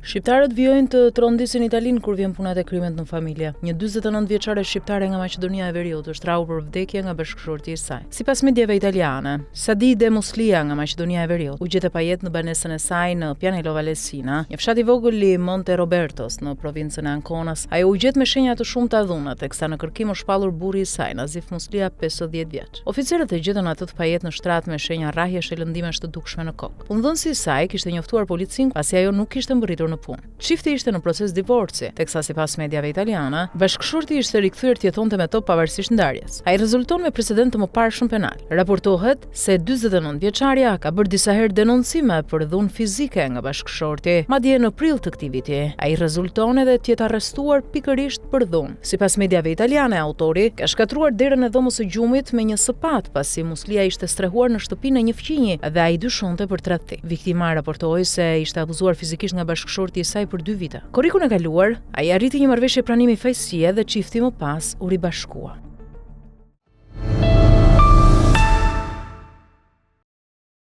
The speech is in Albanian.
Shqiptarët vijojnë të trondisin Italinë kur vjen puna te krimet në familje. Një 49 vjeçare shqiptare nga Maqedonia e Veriut është rrahur për vdekje nga bashkëshorti i saj. Sipas mediave italiane, Sadide Muslia nga Maqedonia e Veriut u gjet e pajetë në banesën e saj në Pianello Vallesina, një fshat i vogël i Monte Robertos në provincën e Anconës. Ajo u gjet me shenja të shumta dhune, teksa në kërkim është shpallur burri i saj, Nazif Muslia, 50 vjeç. Oficerët e gjetën atë të pajetë në shtrat me shenja rrahjesh e lëndimesh të dukshme në kokë. Punëdhënësi i saj kishte njoftuar policinë pasi ajo nuk kishte mbërritur në punë. Çifti ishte në proces divorci, teksa sipas mediave italiane, bashkëshorti ishte rikthyer të jetonte me të pavarësisht ndarjes. Ai rezulton me precedent të mëparshëm penal. Raportohet se 49 vjeçarja ka bërë disa herë denoncime për dhunë fizike nga bashkëshorti. Madje në prill të këtij viti, ai rezulton edhe të jetë arrestuar pikërisht për dhunë. Sipas mediave italiane, autori ka shkatërruar derën e dhomës së gjumit me një sëpatë, pasi Muslia ishte strehuar në shtëpinë e një fqinji dhe ai dyshonte për tradhti. Viktima raportoi se ishte abuzuar fizikisht nga bashkëshorti i saj për dy vite. Korrikun e kaluar, ai arriti një marrëveshje pranimi fajësie dhe çifti më pas u ribashkua.